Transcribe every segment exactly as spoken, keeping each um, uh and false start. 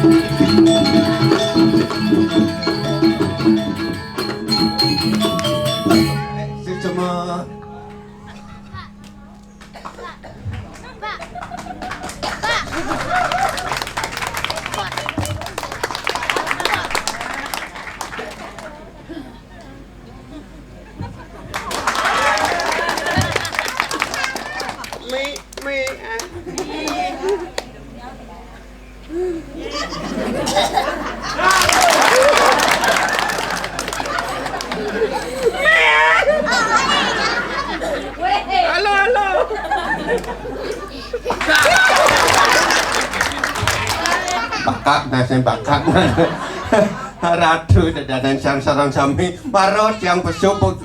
Sesama. Mi, mi, ah. Halo, halo. Bakak, nah, sing bakak. Ratu, dadanan sareng-sareng sami. Maro tiang pesu, bu-,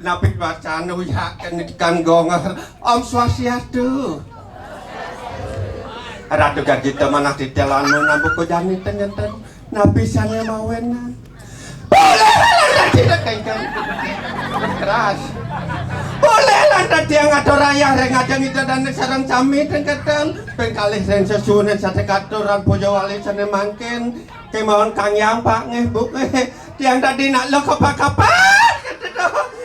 napi bacaan uyak kenidikan gonger. Om Swastiastu. Ratu Garjita manah titelan mun nambuka jani tengeten. Napi sane mawenan. Boleh lan tadi kengken. Keras. Boleh lan tadi ngatur ayah ring ajeng Ida Dane sareng sami tengketen. Ping kalih ring sesuunan sate katuran puja wali sane mangkin. Kemawon Kang Yang Pak nggih Bu nggih. Tiang tadi nak lo kepak-kepak.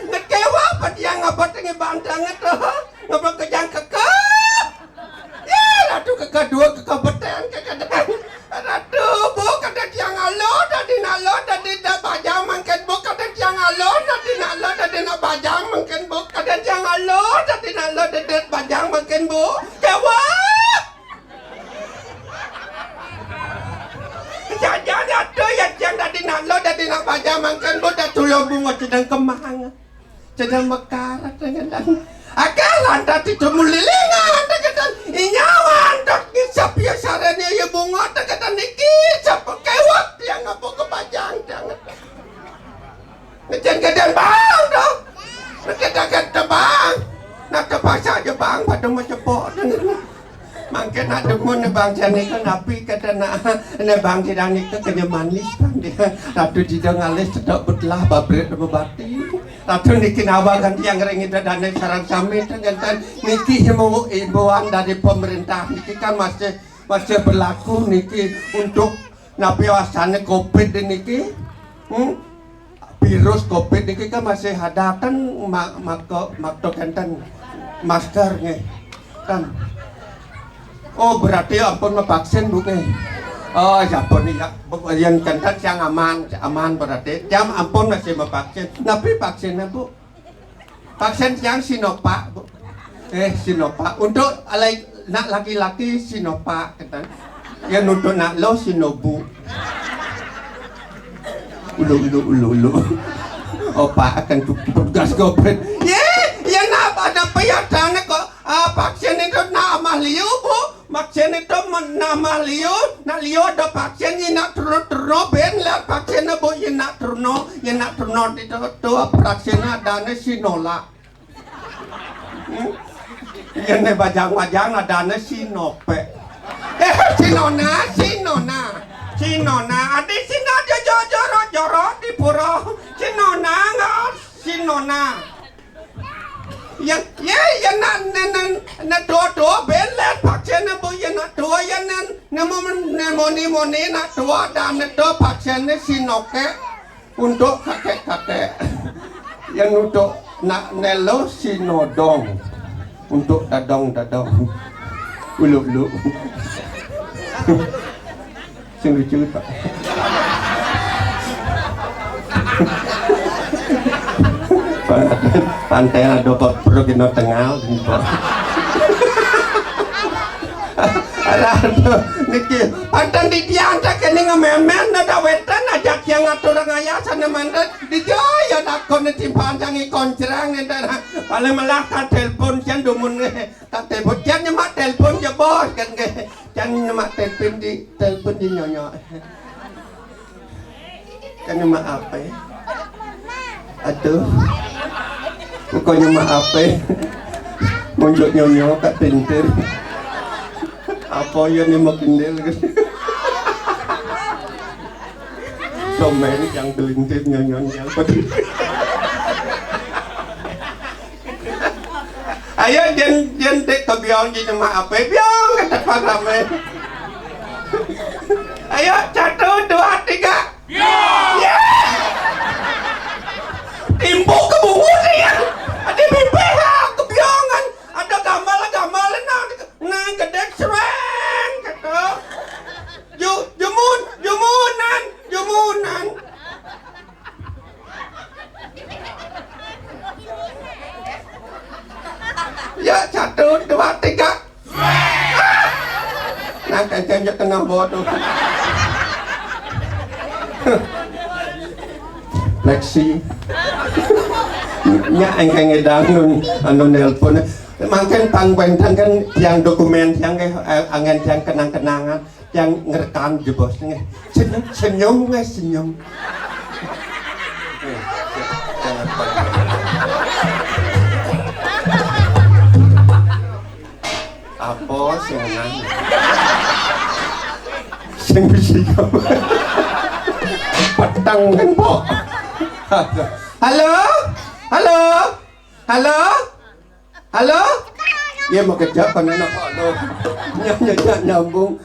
Ngecewa apa tiang ngabot ngebantang itu. Ngabot kejang kekep. Ya, Ratu kekadua kekebeten kekeden. Ratu, Bu, kada tiang alo, dadi nalo, dadi dak bajang mangkin, Bu, kada tiang alo, dadi nalo, dadi nak bajang mangkin, Bu, kada tiang alo, dadi nalo, dadi nak bajang mangkin, Bu. Jawab. Jajan Ratu ya tiang dadi nalo, dadi nak bajang mangkin, Bu, dak tuyul bunga cideng kemang. Cedang mekarat dengan dan akeh lantas itu mulilingan dengan inyawan dot ngisap ya sarene ya bunga dengan niki sap kewat yang apa kebajang dengan ngecen gedeng bang dong ngecen gedeng tebang nak terpaksa aja bang pada mau cepok dengan Mangke nak demen ne bang jani ke napi kata nak ne bang jani ke kenya manis bang dia. Ratu jida ngalih sedok betelah babrit bebati. Ratu niki nawakan tiang ring ida dane sarang sami tengenten niki himbau-, himbauan dari pemerintah niki kan masih masih berlaku niki untuk napi wasane covid niki. Hmm? Virus covid niki kan masih ada kan ma-, maka makto kenten masker nggih. Kan. Oh, berarti ampun mevaksin Bu nggih. Oh, sampun iya. Bu, yen kenten yang aman, aman berarti. Jam ampun masih mevaksin. Napi vaksinnya Bu? Vaksin yang Sinovac Bu. Eh, Sinovac. Untuk alai nak laki-laki Sinovac kenten. Yang untuk nak lo Sinobu. Ulu, ulu, ulu, ulu. Opa akan tu-, tugas gobet. Ye, ya napa ada payadane kok ah, vaksin itu nak amah liu Bu. Vaksin itu men-, nak amah liu, nak liu ada vaksin ini nak terno-terno ben lah vaksin Bu ini nak terno, ini nak terno itu tu vaksin ada ne Sinola. Hmm? Yen ne bajang-bajang adane Sinope. Eh, Sinona, Sinona. Sinona, adi Sina jojo joro joro di pura. Sinona, enggak, Sinona. Yen, ye, yen nak ne, ne, ne tua-tua belet vaksin ne Bu, yen nak tua, yen ne, ne mo-, ne moni-moni nak tua dan ne tua vaksin ne Sinoke. Untuk kakek-kakek yang untuk nak nelo sinodong untuk dadong-dadong ulu-ulu sing lucu Pak. Pantai ada Pak Pro kena tengah. Aduh, niki panten di tiang tak kene ngememen nada wetan aja tiang ngatur ngayah sana manten di jaya nakon ne timpang jangi koncrang ne dara. Paling melah tak telepon sian dumun ne. Tak telepon sian nyemak telepon je bos kan ke. Sian nyemak telepon di telepon di nyonya. Kan nyemak ape? Aduh. Bukan nyemak ape? Munjuk nyonyo kat pintir. Apa ya nyemak kendil? Someri yang kelintir nyonyo yang pedih. Ayo jen, jen dek ke biong di nyemak ape? Biong kata Pak Rame. Nah, bodoh. Flexi. Nya engké ngedang nun anu nelpon. Mangkin pang bentang kan tiang dokumen tiang, eh, angen tiang kenang-kenangan, tiang ngerekam jebos nggih. Senyum, senyum nggih, senyum. Apa sing nang? Sing bisi kabar. Peteng kan, Pok? Halo? Halo? Halo? Halo? Ya, mau kerja apa, Nana? Halo. Ny-, ny-, ny-, nyambung.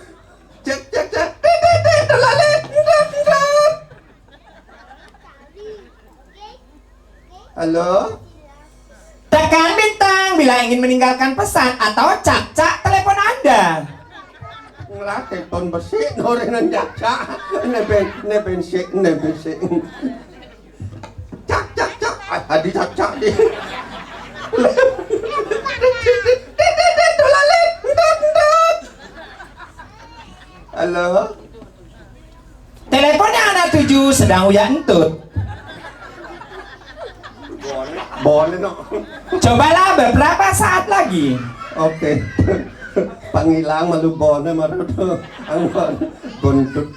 Cek, cek, cek. Tit, tit, tit, tulalit. Ndat, ndat. Halo? Tekan bintang bila ingin meninggalkan pesan atau cak-cak telepon Anda. Ngelatih pon besi, norenan cak-cak. Neben, neben sik, neben sik. Cak, cak, cak. Ah, adi cak, cak di. Halo? Telepon yang Anda tuju sedang Uya Entut. Bone, no. Cobalah beberapa saat lagi. Oke. Pangilang malu bone maru tuh. Anggon. Bontut.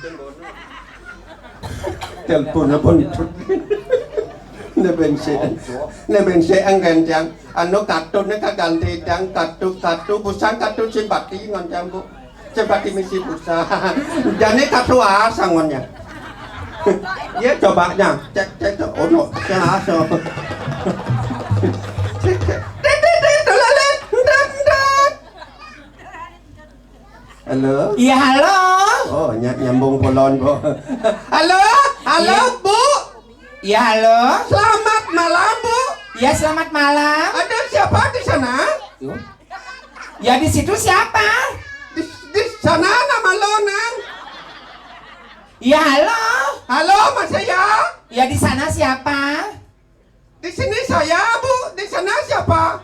Telepon bontut. Neben sik. Neben sik anggen tiang. Anu katutne kaganti tiang, katut, katut, busang katut simpati ngon tiang, Bu. Coba dimisi pulsa. Jane katuas angonnya. Ya, cobanya. Cek, cek, cek. Oh, no. Ya, so. Cek, cek. Tet, tet, tet, tulalit. Ndat, ndat. Halo? Iya, halo. Oh, ny-, nyambung polon, Bu. Halo? Halo, iya. Bu? Iya, halo. Selamat malam, Bu. Iya, selamat malam. Ada siapa di sana? Tuh. Ya, di situ siapa? Di, di sana nama lo, Nang. Ya, halo. Halo, Mas, saya. Ya, di sana siapa? Di sini saya, Bu. Di sana siapa?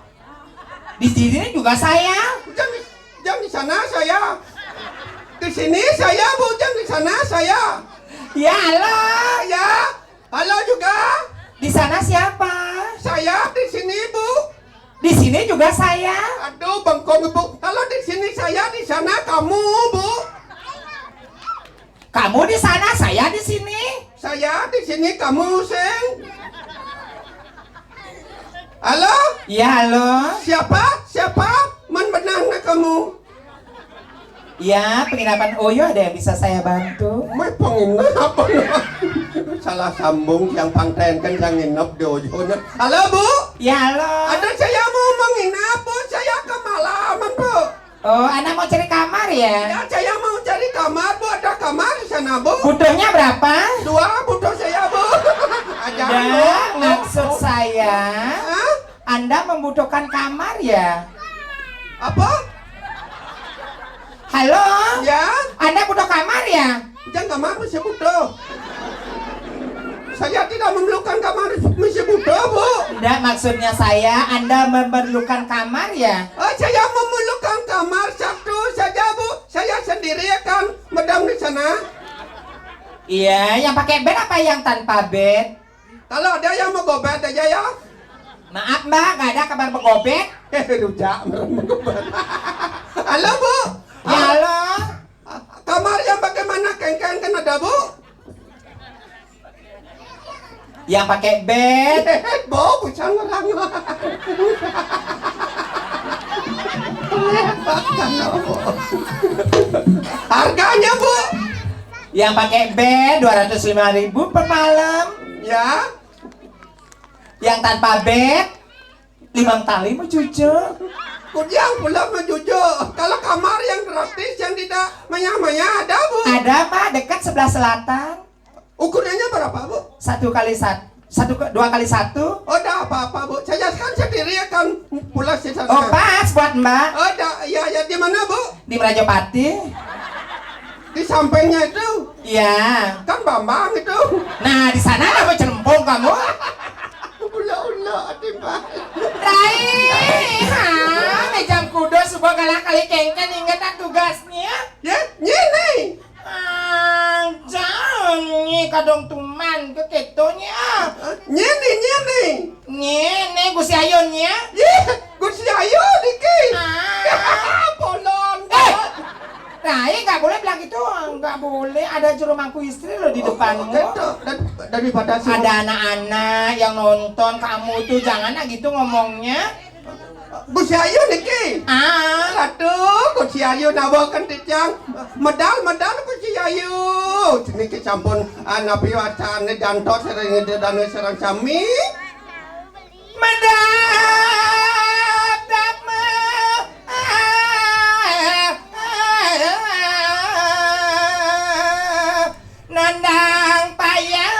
Di sini juga saya. Jangan, jangan di sana saya. Di sini saya, Bu. Jangan di sana saya. Ya, halo. Ya. Halo juga. Di sana siapa? Saya di sini, Bu. Di sini juga saya. Aduh, bengkong, Bu. Kalau di sini saya, di sana kamu, Bu. Kamu di sana, saya di sini. Saya di sini, kamu sing. Halo? Iya, halo. Siapa? Siapa? Man benang kamu? Ya, penginapan Oyo, ada yang bisa saya bantu? Meh, penginapan. Salah sambung, yang pangtenken, yang nginep di Oyo. Halo, Bu? Ya, halo. Ada saya mau menginap, Bu. Saya kemalaman, Bu. Oh, Anda mau cari kamar, ya? Ya, saya mau cari kamar, Bu. Ada kamar di sana, Bu? Butuhnya berapa? Dua butuh saya, Bu. Aja, Bu. Enggak, maksud saya, hah? Anda membutuhkan kamar, ya? Apa? Halo? Ya? Anda butuh kamar, ya? Jangan kamar, masih butuh. Saya tidak memerlukan kamar, masih butuh, Bu. Enggak, maksudnya saya, Anda memerlukan kamar, ya? Oh, saya memerlukan kamar satu saja, Bu. Saya sendiri akan medam di sana. Iya, yang pakai bed apa yang tanpa bed? Kalau ada yang mau gobet aja ya. Maaf, Mbak, nggak ada kamar begobet. Eh, rujak, merem begobet. Halo, Bu. Ya, halo. Kamar yang bagaimana, kengkeng kan ada, Bu? Yang pakai bed. Bu, bujang orang. Harganya, Bu? Yang pakai bed dua ratus lima ribu per malam. Ya. Yang tanpa bed, limang tali mau cucu. Kudiang pula mau cucu. Kalau kamar yang gratis, yang tidak manyah-manyah, ada, Bu? Ada, Pak, dekat sebelah selatan. Ukurannya berapa, Bu? Satu kali sat-, satu ke, dua kali satu. Oh, tidak apa-apa, Bu. Saya kan sendiri akan pulas di sana. Oh, pas buat Mbak. Oh, tidak. Ya, ya, di mana, Bu? Di Merajapati. Di sampingnya itu? Iya. Kan Bambang itu. Nah, di sana ada bercelempung kamu. Ula-ula, timbal. Rai, ha? Jam kuda suba galah kali kengken inget tugasnya. Ya, nyene. Ah, jangan nyi kadung tuman ke keto nya. Nyene, nyene. Nyene Gusti Ayun nya. Ye, Gusti Ayun niki. Ah. Polon. Eh, Rai, nggak boleh bilang gitu, nggak boleh. Ada juru mangku istri loh di depanmu. Keto. Dan, daripada si ada anak-anak yang nonton kamu tuh, jangan lah gitu ngomongnya. Gusti Ayu niki. Ah. Ratu, Gusti Ayu nawaken titiang. Medal, medal Gusti Ayu. Niki sampun anapi wacane jantos sareng dane sareng sami. Medal damel nandang payas.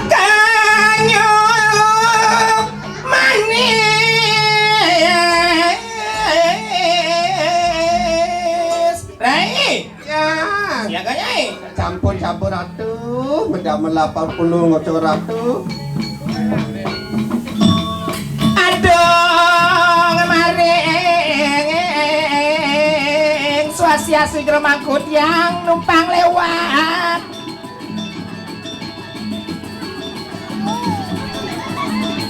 Kanyang manis. Rai. Ya. Siaga, Nyai. Campur-campur Ratu, medamel lapar puluh ngocor Ratu. Aduh, ngemaring. Swastiastu jero mangku tiang numpang lewat.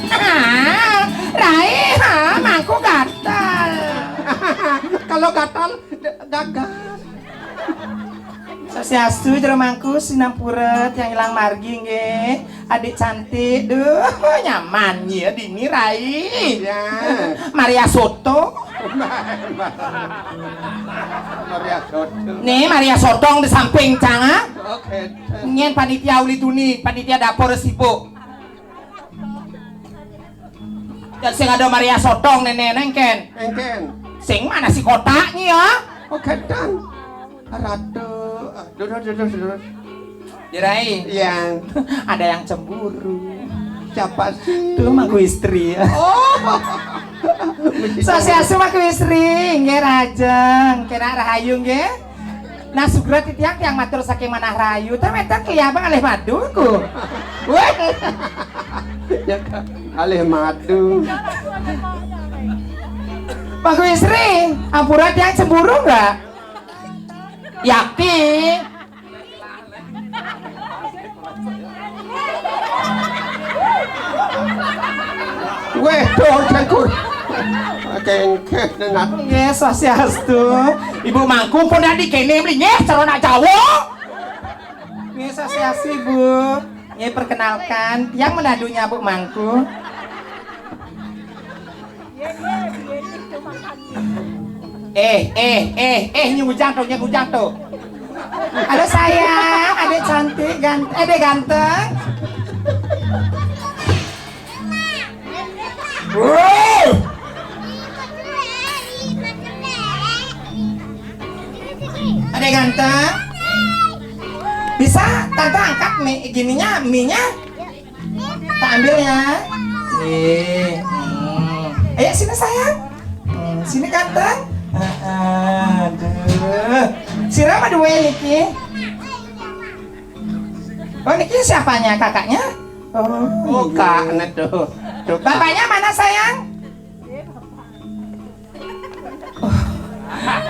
Ah, Rai, ha, mangku gatal. Kalau gatal, d-, gagal. Swastiastu, jero mangku, sinampura tiang ilang margi nggih. Adik cantik, duh, nyaman ya dini Rai. Ya. Maria Soto. Maria Soto. Nih, Maria Sotong di samping cang, ah. Oke. Nyen panitia uli tuni, panitia dapur sibuk. Ya sing ada Maria Sotong nenek nengken. Engken. Sing mana si kotaknya ya? Oh, ketan. Ratu. Aduh, aduh, aduh, aduh. Jerai. Iya. Ada yang cemburu. Siapa sih? Tuh mangku istri ya. Oh. Swastiastu mangku istri, nggih rajeng, kena rahayu nggih. Nah, sugra titiang tiang matur saking manah rahayu, teh meten keliabang alih madu ku. Weh. Ya, Kak. Alih madu. Mangku istri, ampura tiang cemburu enggak? Yakti. Weh, dor cangkur. Kengkeh nenat. Nggih, swastiastu. Ibu mangku pun dadi kene mlinggih cara nak Jawa. Nggih, swastiastu, Ibu. Nggih, perkenalkan, yang menadunya Bu Mangku. Eh, eh, eh, eh, nyujang tuh, nyujang tuh. Halo sayang, adek cantik, ganteng, adek ganteng. Wuh. Adek ganteng. Bisa tante angkat mi, gininya, minya? Tak ambil ya. Nih. Hmm. Ayo sini sayang. Hmm, sini ganteng. Ah, aduh. Sira apa dua niki? Oh, niki siapanya? Kakaknya? Oh, oh, iya. Kakaknya tuh. Tuh, bapaknya mana sayang?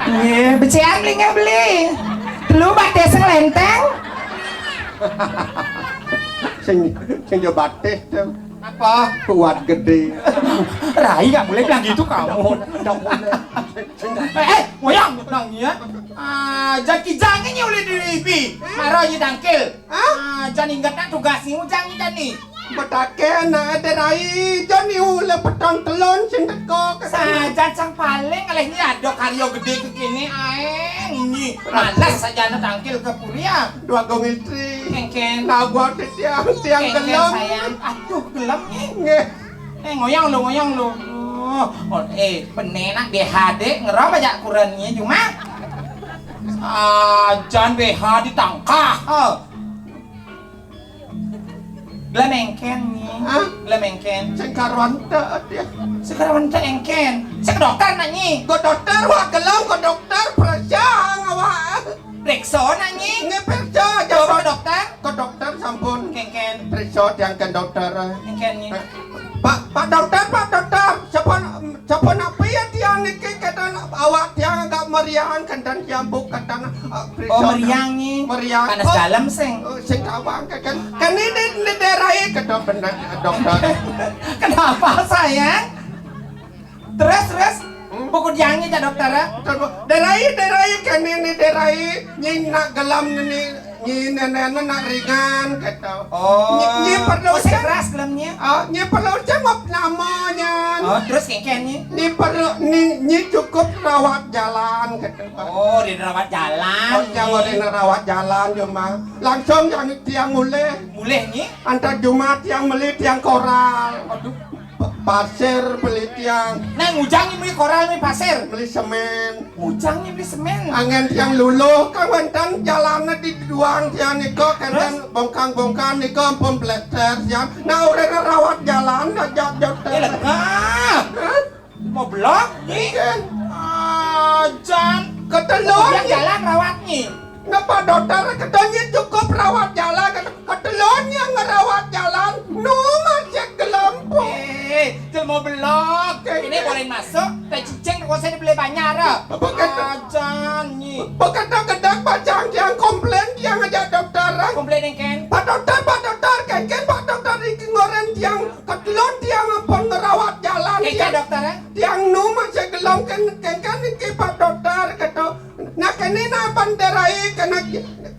Nggih, becik mlinggih beli. Telu batis sing lenteng. Sing, sing yo batis tuh. Apa? Kuat gede. Rai, nggak boleh bilang gitu kamu. Nggak boleh. Eh, eh, ngoyang nang ya. Ah, jan kijang ini oleh diri bi. Maro nyi tangkil. Hah? Ah, jan inget nak tugas ni ujang ni jan ni. Betake anak ade rai, jan ni ule petang telon sing teko ke sana. Sajan sang paling alih ni ada karya gede ke kini ae. Ini males saja anak tangkil ke puri ah. Dua gong istri. Kengken. Nah, gua tiang, tiang kengken gelem. Sayang. Aduh, gelem ni. Nggih. Eh, ngoyang lu, ngoyang lu. Oh, oh, eh, penenak D H D ngerap aja kurannya cuma. Sajan B H ditangkah. Oh. Lah mengken ni. Hah? Gelem éngkén. Sing karuan tek dia. Sing karuan tek éngkén. Sing dokter nak nyi. Kok dokter wak gelem, kok dokter periksa ngawak. Periksa nak nyi. Nggih periksa aja. Coba ke dokter. Ke dokter sampun. Kéngkén. Periksa tiang ke dokter. Kéngkén nyi. Pak, Pak dokter, Pak dokter. Siapa, siapa nak ya tiang niki kata awak tiang agak meriang kenten tiang buk kenten, ah, periksa. Oh, meriang nyi. Meriang. Panas dalam sing. Oh, sing kawang kan. Kan ini di, di daerah ini kata benar dokter. Kenapa sayang? Terus, terus? Hmm? Pukul janji jak dokter, ya? Darai, darai, kene ni darai, nyi nak gelam ni, nyi nenek nak ringan, kata. Oh. Nyi, nyi perlu oh, sing keras gelamnya. Ah, nyi perlu jawab namanya. Oh, terus kéngkén nyi? Nyi perlu, nyi, nyi cukup rawat jalan, kata. Oh, di rawat jalan. Oh, jangan di rawat jalan, cuma langsung yang tiang mulai. Mulai nyi? Antar Jumat tiang beli tiang koral. Aduh. Pasir beli tiang. Nah, ngujang ini beli koral nih pasir. Beli semen. Ngujang ini beli semen. Angin tiang luluh, kan wonten jalannya di duang tiang niko, kenten bongkang-bongkang niko ampun bleter tiang. Nah, udah rawat jalan, dah jat jat. Eh, lengah. Hah? Mau belok, nyi? Ajan. Ketelon, jalan rawat, nyi. Napa dokter katanya cukup rawat jalan, ketelon yang ngerawat jalan, nu masih gelempung. Eh, jelma belok. Ini boleh masuk, teh cicing kok saya dibeli banyak, ah. Apa kata? Ajan, nyi. Apa kata gedek bacang yang komplain yang aja dokter, ah. Komplain yang ken? Pak dokter, Pak dokter, ken, ken, Pak dokter, iki ngoren yang ketelon yang ampun ngerawat jalan. Iya, dokter, ah. Yang nu masih gelem ken, ken, ken, iki Pak dokter, kata. Nah, kene napa darai kena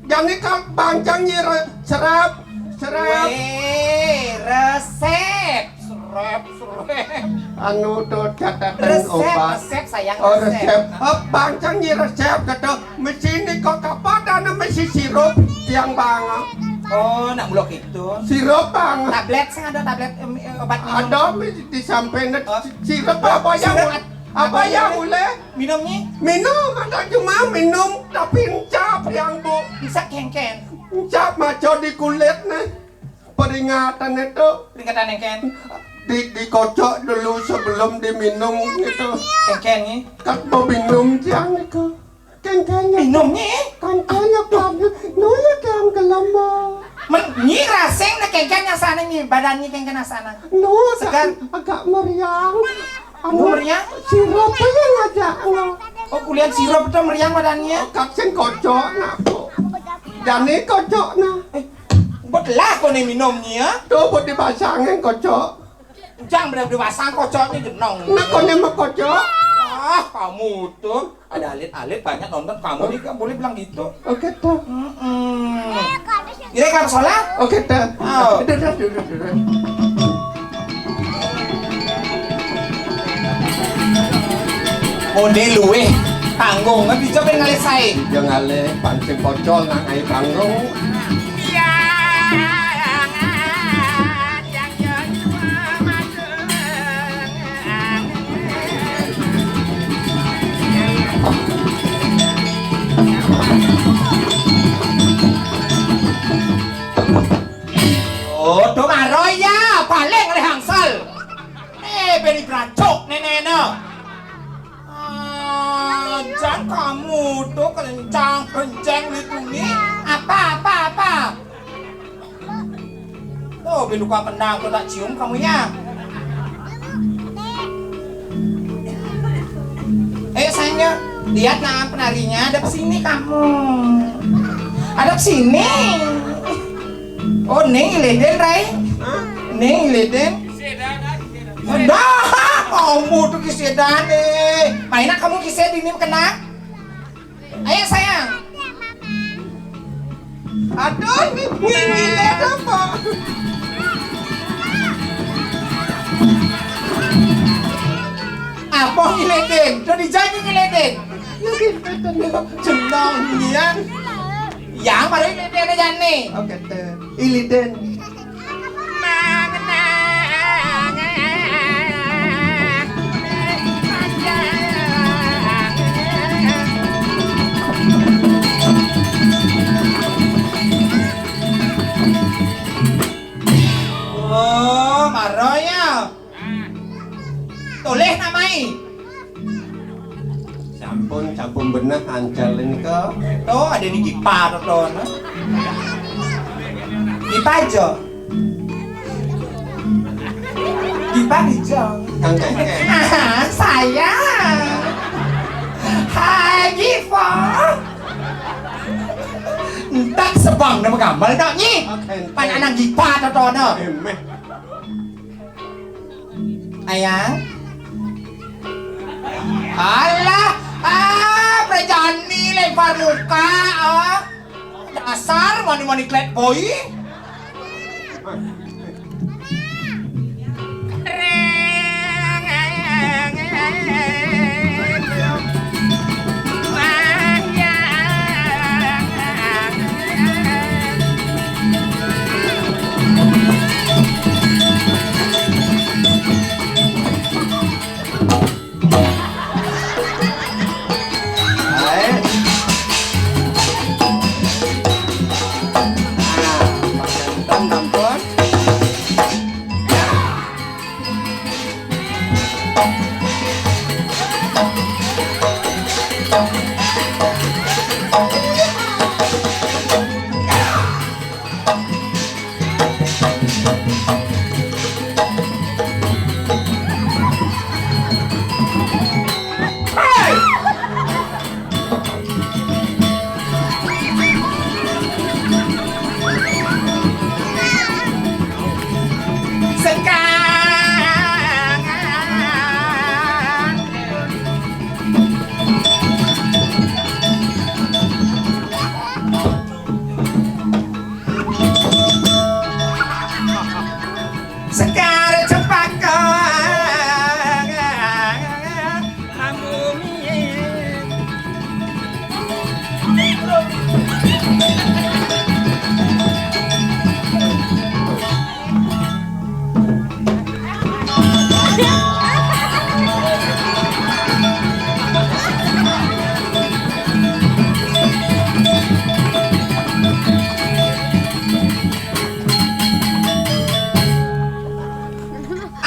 jani kal bancang nyi re-, serap, serap. Weh, resep, serep, serep. Anu to catatan resep, obat. Resep sayang, oh, resep. Resep. Oh, bancang nyi resep kata mesin ni kok kapan ada mesin sirup tiang bang. Oh, nak mulok itu. Sirup bang. Tablet sing ada tablet, em, eh, obat minum. Ada di samping sirup apa yang sirup. Apa yang boleh? Minum nyi? Minum, ada cuma minum, tapi encap yang, Bu. Bisa kéngkén. Encap maco di kulit nih. Peringatan itu. Peringatan yang ken? Di, dikocok dulu sebelum diminum gitu. Kéngkén nyi? Kan mau minum tiang itu. Kéngkén. Minum nyi? Kéngkén apa? Nu ya kan gelem. Men, nyi rasing nih kéngkén yang sana nyi, badan nyi kéngkén yang sana. Nu segar. Agak, agak meriang. Anu, meriang? Sirup aja ngajak lo. Oh, kuliah sirup itu meriang badannya. Kak sing kocok nak, Bu. Jani kocok nah. Eh, buat lah kau ni minumnya. Tuh, buat dipasangin kocok. Jangan berani dipasang kocoknya jenong. Nah, kau ni mau kocok? Ah, kamu tuh. Ada alit-alit banyak nonton kamu nih, kamu boleh bilang gitu. Oke, tuh. Mm-mm. Ini kamu sholat? Oke, tuh. Oh. Udah, udah, udah, udah, udah. Mone luweh tanggung, ngendi coba ngalih sae? Ya ngalih pancing pocol nak ngai tanggung. Iya. Oh, do maro ya, paling oleh hangsel. Eh, beri brancuk nenekno. Ah, jan kamu tuh kencang kenceng itu nih. Apa, apa, apa? Tuh, biluka kena aku tak cium kamu ya. Eh, sayangnya, lihat nah penarinya, ada sini kamu. Ada sini. Oh, Ning Leden, Rai. Ning Leden. Dah, kamu tuh kisedan eh. Mainan kamu kised ini kena. Ayo sayang. Aduh, ngilet apa? Apa ngiletin? Udah dijanji ngiletin. Ngiletin. Jenong nian. Yang baru ngiletin aja nih. Oke, tuh. Iliden. Pembenah ancal ini kok. Tuh, ada di Gipa tuh, tuh. Gipa aja. Gipa hijau. Kang Keke. Ah, sayang. Hai, Gipa. Entak sebang nama gambar tak nyi. Oke, entak. Pan anak Gipa tuh, tuh, no. Emeh. Ayang. Alah, ah, Prejani lempar muka, ah. Dasar mani-mani klet boy. Sekar Cempaka.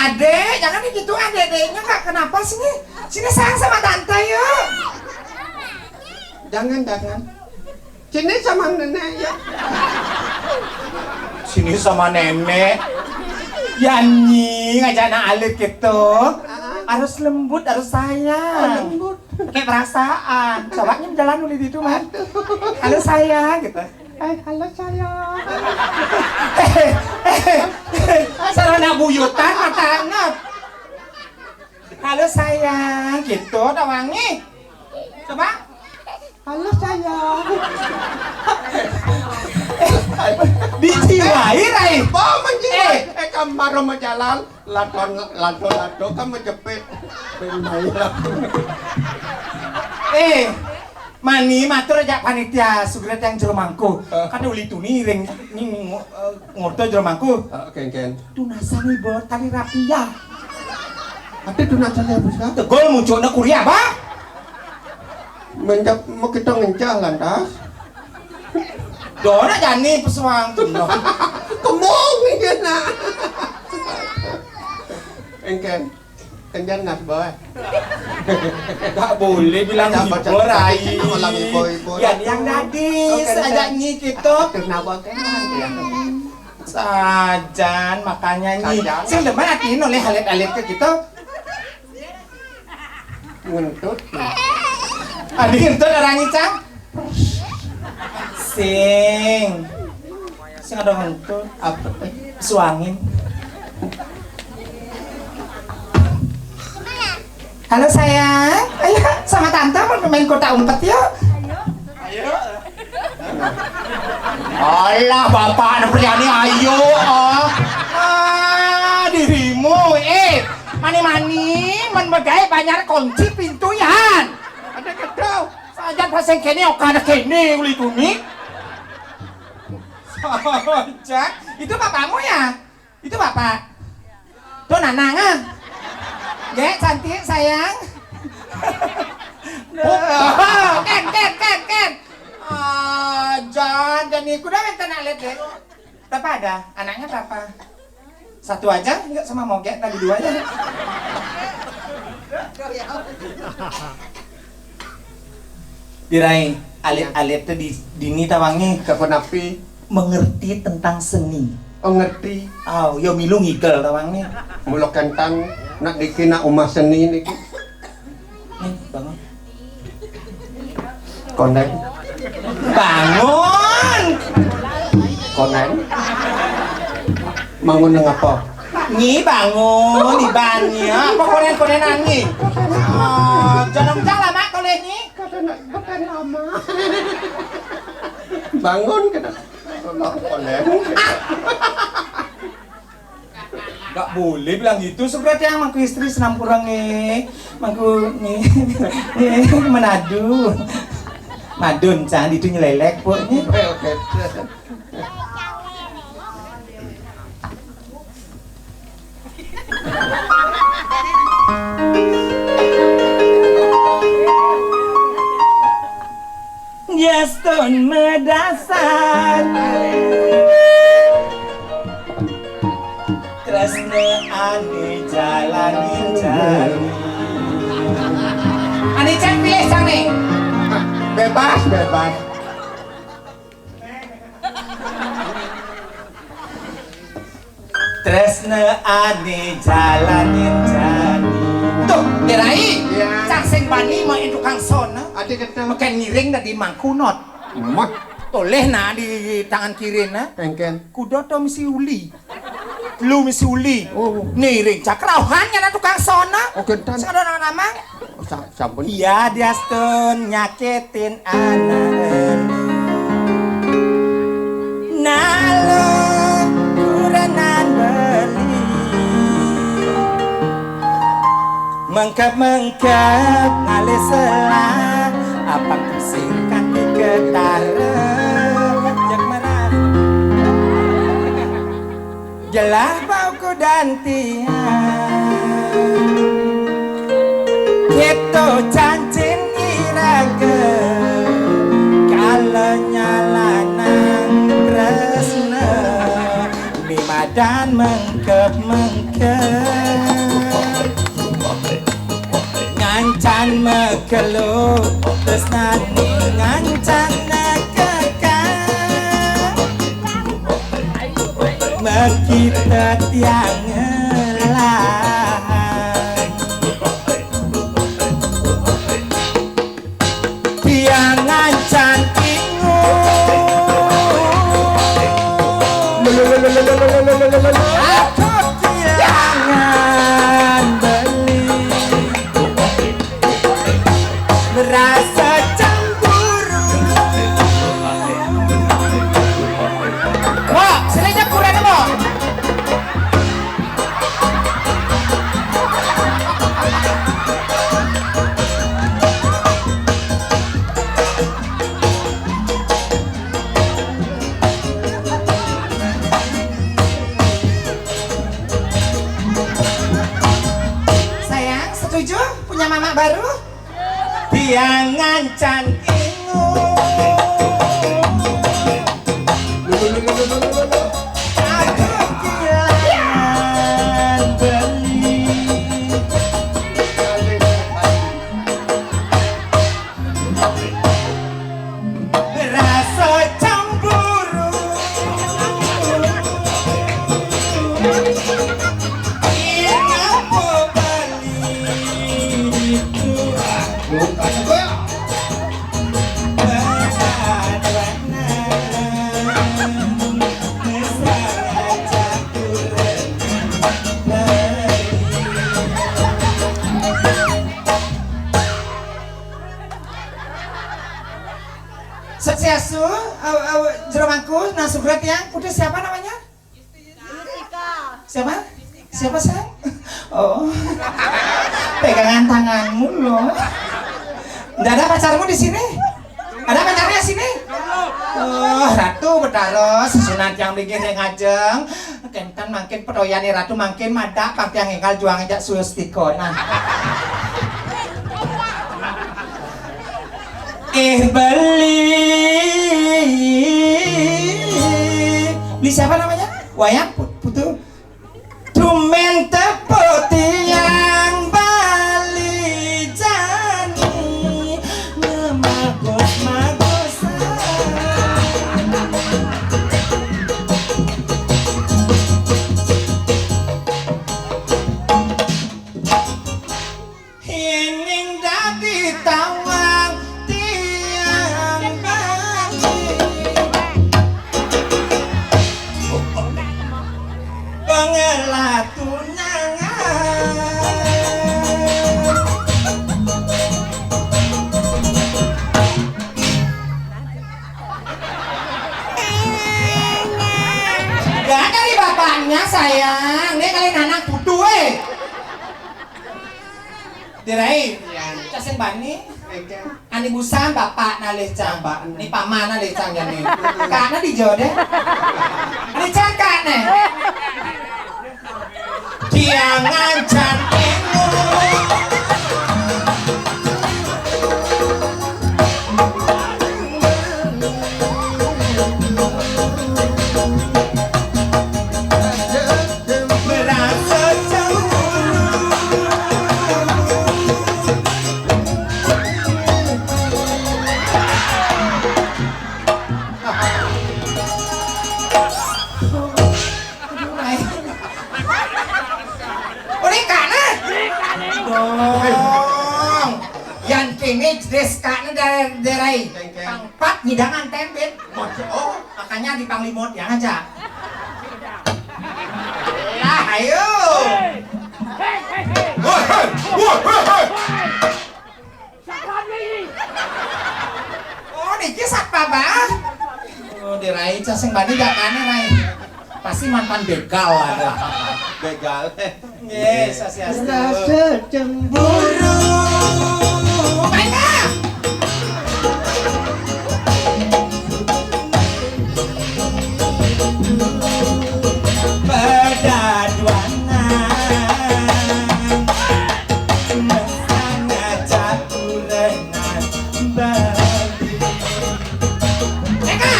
Adek, jangan gitu, adek-adeknya nggak kenapa sini. Sini sayang sama tante yuk. Jangan, jangan. Sini sama nenek ya. Sini sama nenek. Ya nyi, ngajak anak alit gitu. Harus lembut, harus sayang. Oh, lembut. Pakai perasaan. Coba nyi jalan dulu di itu, man. Halo sayang gitu. Eh, halo sayang. Eh, eh, eh, sarana buyutan mata anget. Halo sayang, gitu, ada wangi. Coba. Halo sayang. Dijiwai, Rai. Apa menjiwai? Eh. Eh, kamar sama jalan. Ladon, lado, lado kan menjepit. Pemain. Eh, mani matur aja panitia sugret yang jero mangku. Eh. Kan uli tuni ring ning, eh, ngorto jero mangku. Eh, Ken, Ken. Tunasan ibu tali rapia. Ate tunasan apa sih? Tegol muncuknya kuria, Bang. Mencap, mau kita ngencah lantas. Dona jani pesuang tuh. Kemong ini nak. Engken. Kencan nas boy. Gak boleh bilang ibu, Rai. Yang, yang gadis aja nyi gitu. Kenapa kan? Sajan makanya nyi. Sajan. Sing demen atin oleh alit-alit ke gitu. Ngentut. Adi ngentut orang icang. Sing. Sing ada ngentut. Apa teh? Suangin. Halo sayang, ayo sama tante mau main kota umpet yuk. Alah, bapak anak Priani, ayo, ah. Ah, dirimu, eh, mani-mani, men megai banyak kunci pintu, Yan. Ada ketok. Saja pasang kene, oka ada kene, uli tuni. Saja. Itu bapakmu ya? Itu bapak. Tuh nanang, ah. Gek, cantik, sayang. Oh, Ken, Ken, Ken, Ken. Ah, jangan, dan iku dah minta nak lihat deh. Berapa ada? Anaknya berapa? Satu aja, enggak sama mogek tadi dua aja. Pirai, alit-alit téh di dini tawangé. Kapan api? Mengerti tentang seni. Oh, ngerti. Oh, yo milu ngigel tawangé. Mula kéntan nak niki nak omah seni niki. Nih, bangun. Konden. Bangun. Konden. Bangun nang apa? Nyi bangun, iban nyi. Apa konden-kondenan nyi? Oh, jangan jangan lama koleh nyi. Kada nak ikutan lama. Bangun kada. Tolong konden. Nggak boleh bilang gitu, Sugrat, yang mangku istri senam kurang eh. Mangku nih, nih, menadu. Madun, jangan itu nyelelek, Bu. Oke, oke. Yaston medasar. Tresna ané jalanin jani. Ané cek pilih sang nih. Bebas, bebas. Tresna ané jalanin jani. Tuh, Tirai. Iya. Cang sing bani mah tukang sona. Ati kata. Makan ngiring dari mangkunot. Mah. Toleh nah di tangan kiri nah. Engken. Kuda to misi uli. Lu misi uli. Oh. Niring cakrauhan nyana tukang sona. Oh, gentan. Sing ada nama. Sa-, sampun. Iya, diastun nyakitin anak. Nalo kurenan beli. Mengkep-mengkep ngalih selah. Apang kusir kanti ketara. Jek merah. Jelah bau kudantian. Kita cancin iraga. Kala nyalanang tresna. Mimadan mengkep-mengkep. Ngancan mekelu tresnani ngancan nekeka. Mekita tiang ngelah. Tiang ngancan ingu. Aku kilangan beli. Merasa cemburu. Mbok, sini nyepurane, Mbok. Sayang, setuju punya mama baru? Tiang ngancan ingu. Aku kilangan beli. Rasa cemburu. Yen apa bali itu. Swastiastu, eh, eh, jero mangku, nah, Sugrat yang putih siapa namanya? Siapa? Siapa, sayang? Oh. Pegangan tanganmu, loh. Nggak ada pacarmu di sini? Ada pacarnya sini? Oh, Ratu Betara, sesunat yang bikin yang ngajeng. Kenten mangkin petoyane Ratu mangkin madak pang tiang enggal juang jak Swastika. Nah. Eh, beli. Beli siapa namanya? Wayang Put-, Putu. Tumben tepuk tiang bali jani. Memaku Ya sayang, né kali anak putu, eh. Dirai, iya. Cacing bani. Oke. Ani busan bapak nalih cang. Bapak. Ni paman nalih cang jani. Kakna di jo deh. Ani cang kakna. Kiangan cantikmu. Merasa cemburu. Udah kana? Dong. Yan kéné jelas kana da-, darai. Pangpat ngidangan tembé. Maksud, oh, makanya di Panglimut ya aja. Lah, ayo. Wah, hei, wah, hei, hei. Oh, niki satpam, Bah? Oh, dirai cacing bani jakane, Rai. Pasti mantan begal ada. Begal. Nggih, swastiastu. Rasa cemburu. Baiklah. Pedaduanan. Mesana caturengan Bali. Eka!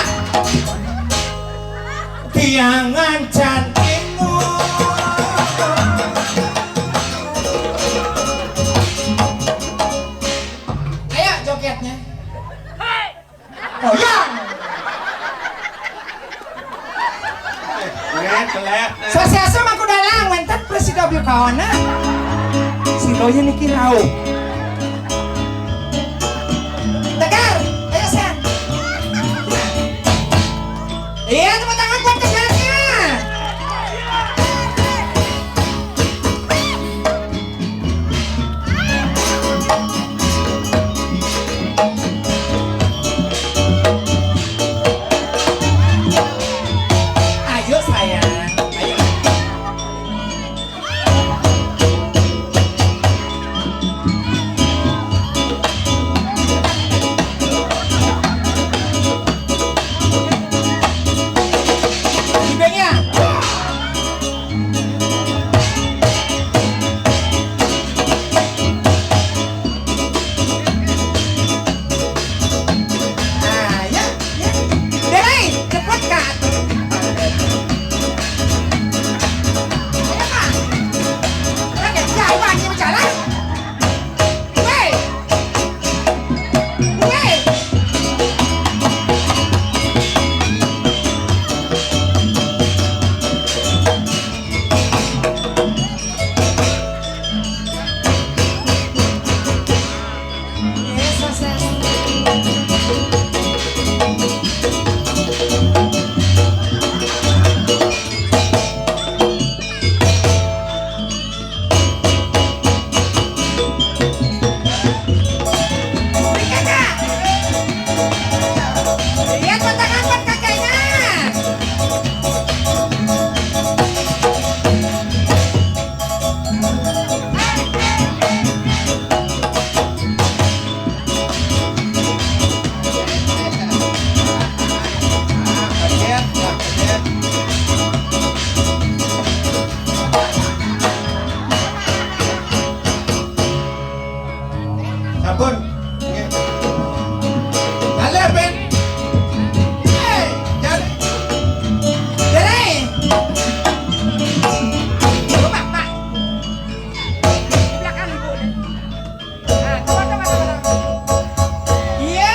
Piangan cantikmu. Ayo jogetnya. Goyang. Nggih, jelek. Swastiastu Mangku Dalang, wénten prasida Byu Kawana. Sira niki rauh. Tegar, ayo, San. Iya, tepuk tangan buat Tegarnya. Ayo sayang, ayo. Ibenya. Nah, ya, ya. Udah, Rai, cepet, Kak. Ayo, Kak. Udah, ya, jauh, Kak, ini berjalan. Weh. Weh. Lihat patah kapan kakeknya. Sampun. Nggih. Halo, Ben. Hei, jan-, Jere. Coba, Pak. Di belakang Ibu. Nah, coba, coba, coba, coba. Iya,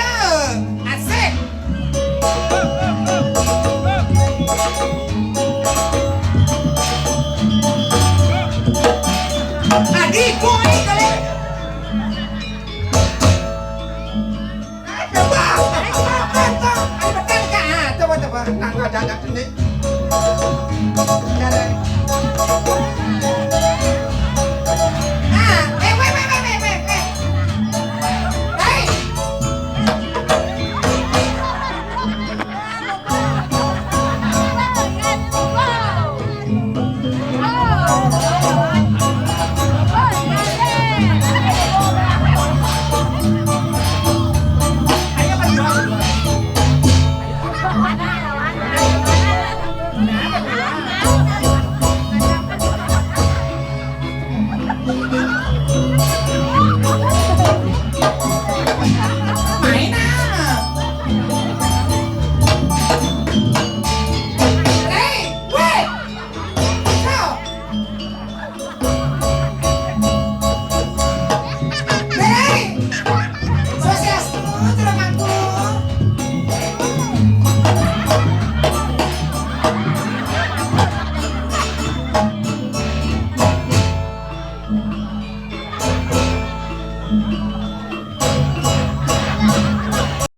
asik. Adi, boy, kali. Coba. Ayo, betul, Kak. Ah, coba, coba. Nah, ada, ada, ini. Ada.